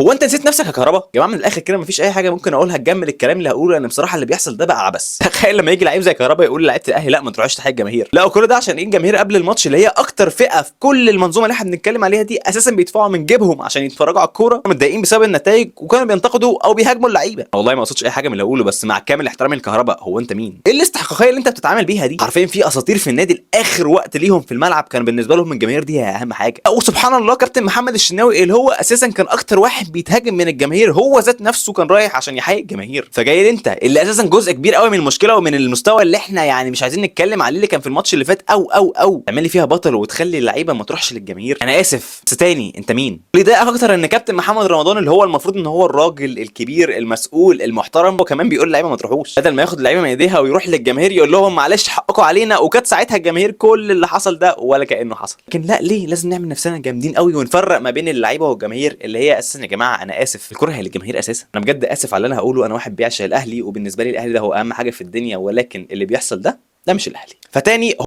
هو انت نسيت نفسك يا كهربا؟ يا جماعة من الاخر كده مفيش اي حاجة ممكن اقولها تجمل الكلام اللي هقوله، لان بصراحة اللي بيحصل ده بقى عبث. تخيل لما يجي لعيب زي كهربا يقول لعيبة الاهلي لا ما تروحوش تحية الجماهير، لا، وكل ده عشان ايه؟ الجماهير قبل الماتش اللي هي اكتر فئة في كل المنظومة اللي احنا بنتكلم عليها دي اساسا بيدفعوا من جيبهم عشان يتفرجوا على الكورة، متضايقين بسبب النتائج وكانوا بينتقدوا او بيهاجموا اللعيبة. والله ما اقصدش اي حاجة من اللي هقوله، بس مع كامل احترامي لكهربا، هو انت مين؟ ايه الاستحقاقيه اللي انت بتتعامل بيها دي؟ حرفيا في اساطير في النادي لاخر وقت ليهم في الملعب كان بالنسبة لهم الجماهير دي هي اهم حاجة. او سبحان الله كابتن محمد الشناوي اللي هو اساسا كان اكتر واحد بيتهاجم من الجماهير، هو ذات نفسه كان رايح عشان يحيي الجماهير. فجاي انت اللي اساسا جزء كبير قوي من المشكلة ومن المستوى اللي احنا يعني مش عايزين نتكلم عليه اللي كان في الماتش اللي فات، او تعمل لي فيها بطل وتخلي اللعيبة ما تروحش للجماهير. انا اسف بس تاني انت مين؟ اللي ده اكتر ان كابتن محمد رمضان اللي هو المفروض ان هو الراجل الكبير المسؤول المحترم، هو كمان بيقول اللعيبة ما تروحوش، بدل ما ياخد اللعيبة من ايديها ويروح للجماهير يقول لهم معلش حقكم علينا، وكانت ساعتها الجماهير كل اللي حصل ده ولا كانه حصل. لكن لا، ليه لازم نعمل نفسنا جامدين قوي ونفرق ما بين اللعيبة والجماهير اللي هي اساسا يا جماعة انا اسف الكره هي للجماهير اساسا. انا بجد اسف على اللي انا هقوله، انا واحد بيعشق الاهلي وبالنسبة لي الاهلي ده هو اهم حاجة في الدنيا، ولكن اللي بيحصل ده مش الاهلي. فتاني